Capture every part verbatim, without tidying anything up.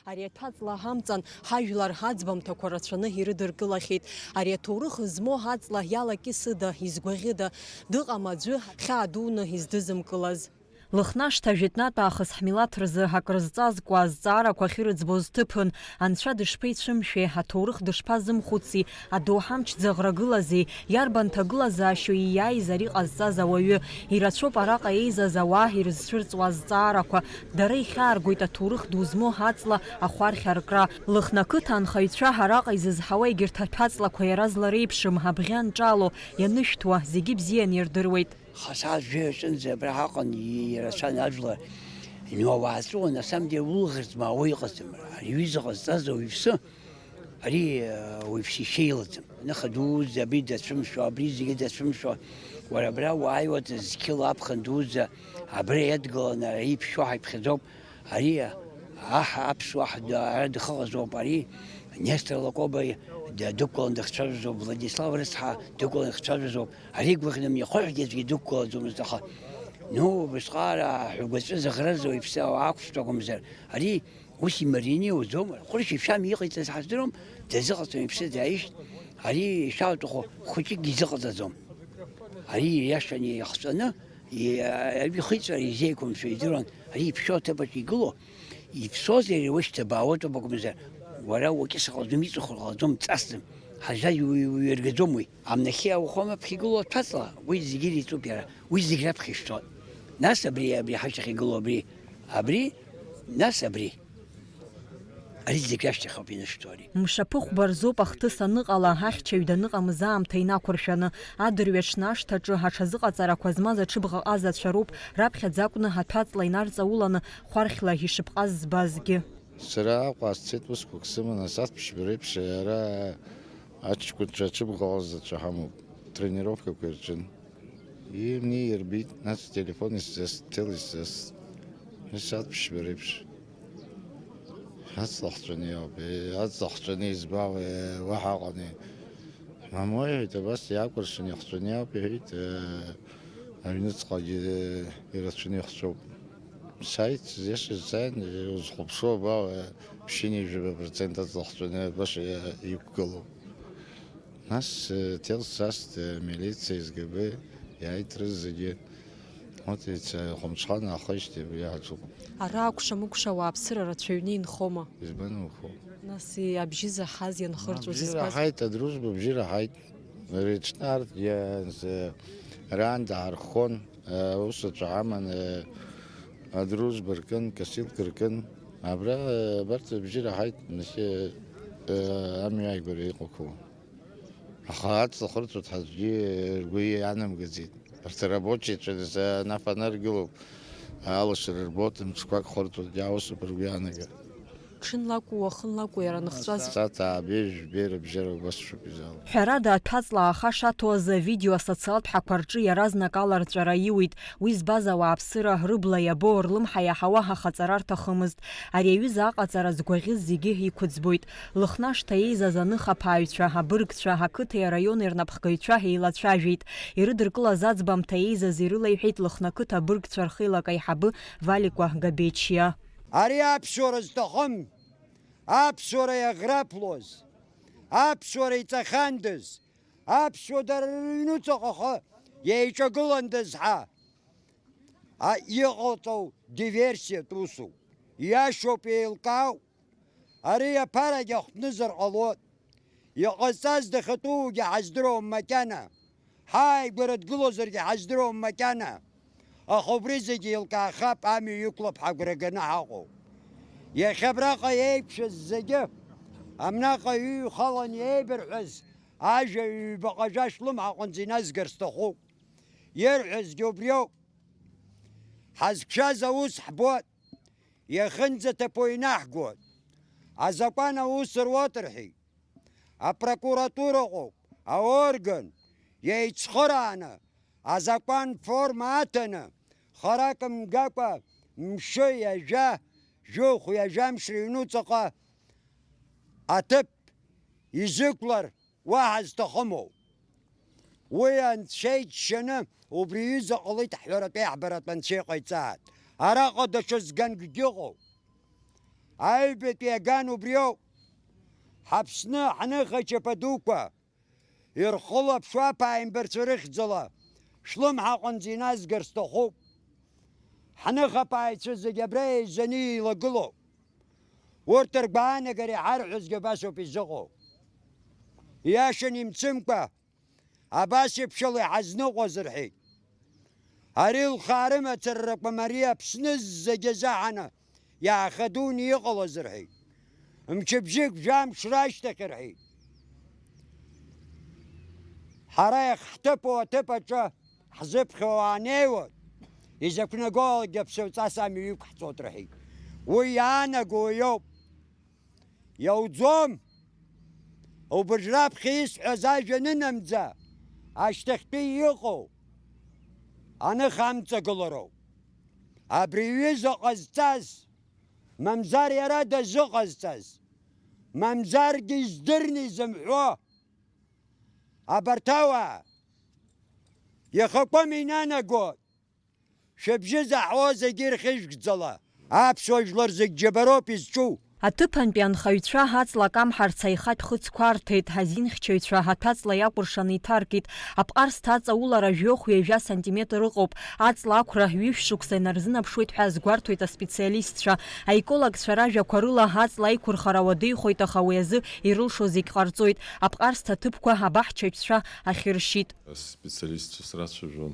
Ари аҭәаҵла ҳамҵан, ҳажәлар аӡбамҭақәа рацәаны ирыдыркылахьеит. Ари аҭоурых змоу аҵла иалакьысыда, изгәаӷьыда? Дыҟам аӡәы хьаа дуны издызымкылаз. Лыхнашҭа жәытәнатә аахыс ҳмилаҭ рзы акрызҵазкуа азҵаарақәа ахьырыӡбоз ҭыԥын. Анцәа дышԥеицәымшәеи, аҭоурых дышԥазымхәыци, адоуҳа мчӡаӷрагылазеи, иарбан ҭагылазаашьоу ииааиз ари ҟазҵаз ауаҩы? Ирацәоуп араҟа еизаз ауаа ирызцәырҵуа азҵаарақәа. Дара ихьааргоит аҭоурых ду змоу аҵла ахәархь аркра. Лыхны ақыҭа анхаҩцәа араҟа изызҳауа егьырҭ аҭәаҵлақәа иаразла реиԥшым, абӷьы анҿало, ианышәҭуа, зегьы бзианы ирдыруеит. Хасаан жәаҩа аҿынӡа абра ҳаҟан, ирацәан ажәлар. Иуаацәуан, на самом деле, улаӷырӡ маауа иҟаӡам. Ари аҩыза ҟазҵаз ауаҩԥсы, ари, э, ауаҩԥсы ишьа илаӡам. Аныха дуӡӡа абри дацәымшәо, абри зегьы дацәымшәо. Уара абра уааиуа зқьыла аԥхын дуӡӡа абра иадгыланы ара иԥшьоу ҳаиԥхьаӡоуп. Ари аҳ-, аԥсуа аҳ д-, ара дыхыҟазоуп, ари Нестор Лакоба д-, дықәлан дыхцәажәозоуп, Владислав рыцҳа дықәлан дыхцәажәозоуп, ари гәаӷьны мҩахыҳәгьы аӡәгьы дықәгылаӡомызт, аха, ну, убысҟаара ҳәагәаҵәы зыӷрыз уаҩԥсы ақәҵтәы акәымзар, ари ус имарианы иуӡом, Хәыршьа ишәами иҟаиҵаз ҳаздыруам, дазыҟаҵан иԥсы дааишьт, ари ишәаутәыху хәыҷыкгьы изыҟаҵаӡом. Ари ииашаны иахҵәаны, и-, аҩы ихиҵәара изеиқәымшәо идыруан, ари иԥшьоу аҭыԥаҿ игылоу, иԥсоузеи ари уашьҭабаауа ҭыԥ акәымзар, уара уакьысыр ҟалаӡом, иҵыхәар ҟалаӡом, ҵасӡам, ҳазшаз уи-, уиаргаӡом уи. Амнахьы ауахәама аԥхьа игылоу аҭәаҵла, уи зегьы иреиҵоуп иара, уи зегь раԥхьа ишцоит. Нас абри, абри ҳашьҭахь игылоу абри, абри, нас абри. Ари зегь рашьҭахь ауп ианышәҭо ари. Мшаԥыхәба рзоуп ахҭыс аныҟала, ахьчаҩ даныҟамыз аамҭа инақәыршәаны. Адырҩаҽны ашҭаҿы аҽазыҟаҵарақәа змаз аҽыбӷаҟазацәа роуп раԥхьаӡа акәны аҭәаҵла инарҵауланы хәархьла ишыԥҟаз збазгьы. Сара Аҟәа сцеит, усқәак сыманы, асааҭ ԥшьба реиԥш ара аҷкәынцәа аҽыбӷаҟазацәа ҳамоуп, тренировкақәа ирҿын. Имни ирбеит, нас телефон исзаст, ҭел исзаст. Исаҭ ԥшьба реиԥш. Аҵла хҵәаны иоуп, э, аҵла хҵәаны избауеи, уаҳа ыҟами. Мамоу иҳәеит, абас иаакәыршан ихҵәаны иоуп, иҳәеит, э, аҩныҵҟагьы, э, ирацәаны ихҵәоуп. Сааит, сзиашаз сааин, э, узхәаԥшуа абау, э, ԥшьынҩажәаба процент аҵла хҵәаны баша иа-, иқәгылоуп. Нас, э, ҭел саст, э, милициа, СГБ, иааит рызегьы. Урҭ еица хәымҽхан аахижьҭеи абри иаҳаҿуп. Ара акәша-мыкәша ауааԥсыра рацәаҩны инхома? Избан ухо? Нас, и, абжьы заҳаз ианхырҵәоз Абжьы избаз? Раҳаит, адружба абжьы раҳаит. Рыҽнарҭ, ианз, э, раан даарххон, э, аусуцәа аман, э, адружба ркын, косилка ркын. Абра, э, абарҭ абжьы раҳаит, нахьхьи, э, амҩа ааигәара иҟақәоу. Аха аҵла хырҵәоит ҳәа аӡәгьы ргәы иаанамгаӡеит. Арҭ арабочиацәа рзы анаф анаргылоуп, алашара рбоит, мҿқәак хырҵәоит, иаусуп ргәы иаанагар. Ҽынлакәу, уахынлакәу иара ныхҵәаз? Сааҭ ааба, жәбеи рыбжьара убас шәоуп изаауа. Ҳәарада, аҭәаҵла ааха шаҭо азы авидео асоциалтә ҳақәа рҿы иаразнак аларҵәара аиуит. Уи збаз ауааԥсыра рыбла иабо, рлымҳа иаҳауа аҟаҵара рҭахымызт. Ари аҩыза аҟаҵара згәаӷьыз зегьы иқәыӡбоит. Лыхнашҭа еизаз аныхаԥааҩцәа, абыргцәа, ақыҭеи араиони рнапхгаҩцәа еилацәажәеит. Ирыдыркылаз аӡбамҭа еизаз ирылеиҳәеит Лыхны ақыҭа абыргцәа рхеилак аиҳабы Валикәа Габечиа. Ари аԥсуара зҭахым, аԥсуара иаӷраԥлоз, аԥсуара иҵахьандаз, аԥсуа дара рыҩнуҵаҟа ахы еиҿагыландаз ҳәа, а, иҟалҵо диверсиатә усуп. Иашоуп, еилкаауп. Ари аԥарагьы ахтәнызар ҟалоит. Иҟазҵаз дахьатәугьы ҳаздыруам макьана. Ҳааигәара дгылозаргьы ҳаздыруам макьана. Аха убри зегьы еилкаахап, амҩа иқәлап ҳагәра ганы ҳаҟоуп. Иахьа абраҟа еиқәшәаз зегьы, амнаҟа ҩы-ҩхалан еибырҳәаз ажәа ҩбаҟа-жәа шәлымҳа аҟынӡа иназгар сҭахуп. Ирҳәазгьы убриоуп. Ҳазқәшәаз аус ҳбоит, иахьынӡаҭабо инаҳгоит. Азакәан аус руеит рҳәеит. Апрокуратура ыҟоуп, аорган, еицхырааны, азакәан форма аҭаны, харак мгакәа, мшы ҩажәа, жәохә ҩажәа мш рыҩнуҵаҟа аҭыԥ изықәлар уаҳа зҭахымоу. Уи анцәа иџьшьаны убри аҩыза ҟалеит ҳҳәаратәеи ҳбаратәы анцәа иҟаиҵааит. Араҟа даҽа згангьы ыҟоуп. Аҩбатәи аган убриоуп. Ҳаԥсны ҳныха чаԥа дуқәа ирхылаԥшуа аԥааимбарцәа рыхьӡала шәлымҳа аҟынӡа иназгар сҭахуп. Ҳныхаԥааҩцәа зегьы абра еизаны еилагылоуп. Урҭ ргәаанагара иҳарҳәозгьы абас ауп изыҟоу. Иашан имцымкәа, абас еиԥшала иҳазныҟәаз рҳәеит. Ари лхаа рымацара ракәым, ари Аԥсны зегьы азыҳәаны иаахадуны иҟалаз рҳәеит. Мчыбжьык, жәамш рашьҭахь рҳәеит. Ҳара иахҳҭыԥу аҭыԥ аҿы ҳзыԥхьо уаанеиуа, изақәнагоугьы аԥсуаҵас амҩа иқәҳҵоит рҳәеит. Уи иаанаго уиоуп. Иауӡом. Убыржә раԥхьа исҳәаз ажәа анынамӡа, ашьҭахьтәи иҟоу аныха амҵагылароуп. Абри аҩыза ҟазҵаз, мамзар иара дазыҟазҵаз, мамзаргьы издырны изымҳәо абарҭ ауаа иахакәым инанагоит. Шәыбжьы заҳуа зегьы ирхьыжәгӡала, аԥсуа жәлар зегь џьабароуп изҿу. Аҭыԥантәи анхаҩцәа аҵла акамҳарц аихатә хыцқәа арҭеит, азинхьчаҩцәа аҭәаҵла иакәыршаны иҭаркит. Аԥҟарсҭа аҵаулара жәохә-ҩажәа сантиметр ыҟоуп. Аҵла ақәра ҩышә шықәса инарзынаԥшуеит ҳәа азгәарҭоит аспециалистцәа. Аекологцәа ражәақәа рыла, аҵла аиқәырхара уадаҩхоит, аха уи азы ирылшо зегь ҟарҵоит. Аԥҟарсҭа аҭыԥқәа абаҳчаҩцәа ахьыршьит. Аспециалистцәа срацәажәон.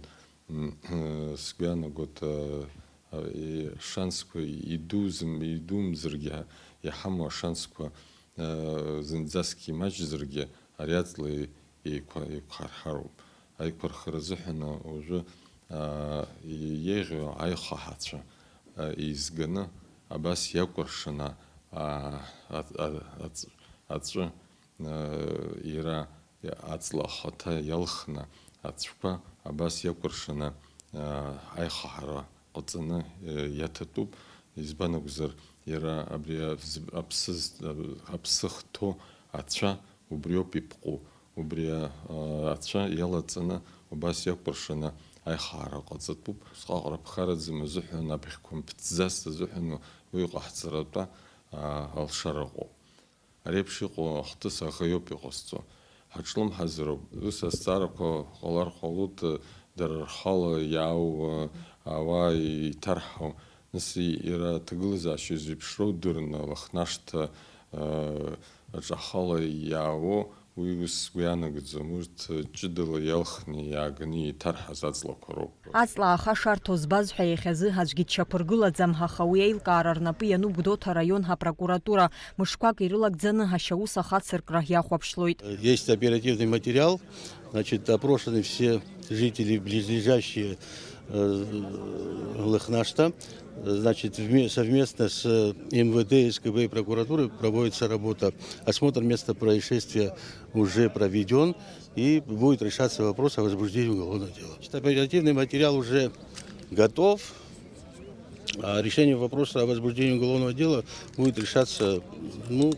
М, э, сгәы иаанагоит, э, э, и-, шансқәа идузым-, идумзаргьы, иҳамоу ашансқәа, э, зынӡаск имаҷзаргьы, ари аҵла еи-, еиқәа-, еиқәхарҳароуп. Аиқәырхара азыҳәан уажәы, а, и-, еиӷьу аихаҳацәа, а, еизганы, абас иакәыршаны, а, а, а, аҵ-, аҵәы, э, иара аҵла ахаҭа иалхны, ацәқәа абас иакәыршаны, э, аихаҳара ҟаҵаны, э, иаҭатәуп. Избан акәзар, иара абри абз-, аԥсы з-, аԥсы хҭоу ацәа убриоуп иԥҟоу. Убри, э, ацәа иалаҵаны, убас иакәыршаны аихаҳара ҟаҵатәуп. Усҟак рыԥхараӡам азыҳәан, абӷьқәа мԥҵӡац азыҳәан уи ҟаҳҵаратәа, а, алшара ыҟоуп. Ари еиԥш иҟоу ахҭыс аӷа иоуп иҟазҵо. Ҳаҿлымҳазароуп. Ус азҵаарақәа ҟалар ҟалоит, дара рхала иаау, ауаа иҭарҳау. Нас иара аҭагылазаашьа зеиԥшроу дырны, Лыхнашҭа, аҿахала иаауо, уи ус сгәы иаанагӡом. Урҭ ҷыдала иалхны иааганы иҭарҳаз аҵлақәа роуп. Аҵла ааха шарҭо збаз ҳәа иахьазы аӡәгьы дшьақәыргылаӡам, аха уи аилкаара рнапы иануп Гәдоуҭа араион апрокуратура. Мышқәак ирылагӡаны ашьаус ахацыркра иахәаԥшлоит. Есть оперативный материал, значит, опрошены все жители, близлежащие, э, Лыхнашта. Значит, вме-, совместно с МВД, СКБ и прокуратурой проводится работа. Осмотр места происшествия уже проведен. И будет решаться вопрос о возбуждении уголовного дела. Значит, оперативный материал уже готов. А решение вопроса о возбуждении уголовного дела будет решаться, ну,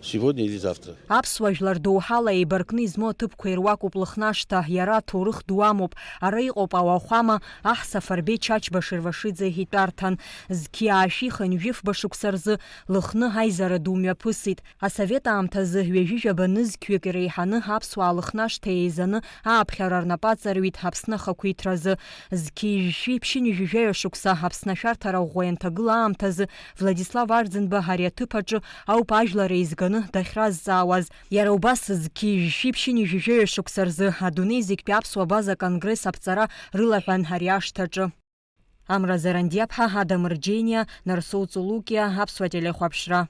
сегодня или завтра. Аԥсуа жәлар доуҳала еибаркны измоу аҭыԥқәа ируакуп Лыхнашҭа, иара аҭоурых ду амоуп. Ара иҟоуп ауахәама, аҳ Сафарбеи Чачба Шервашиӡе итәарҭан. Зқьи аашәи хынҩажәи фба шықәса рзы Лыхны аизара ду мҩаԥысит. Асовет аамҭазы ҩажәи жәаба нызқьҩык иреиҳаны аԥсуаа Лыхнашҭа еизаны ааԥхьара рнапы аҵарҩит Аԥсны ахақәиҭразы. Зқьи жәшәи ԥшьынҩажәи жәаҩа шықәса Аԥсны ашәарҭара ӷәӷәа ианҭагыла аамҭазы Владислав Арӡынба ари аҭыԥ аҿы ауп ажәлар еизганы дахьразҵаауаз. Иара убас зқьи жәшәи ԥшьынҩажәи жәаҩа шықәса рзы адунеи зегьтәи аԥсуа база конгресс аԥҵара рылаҳәан ари ашҭаҿы. Амра Зарандиаԥҳа, Адам Рџьениа, Нарсоу Цулукиа, Аԥсуа телехәаԥшра.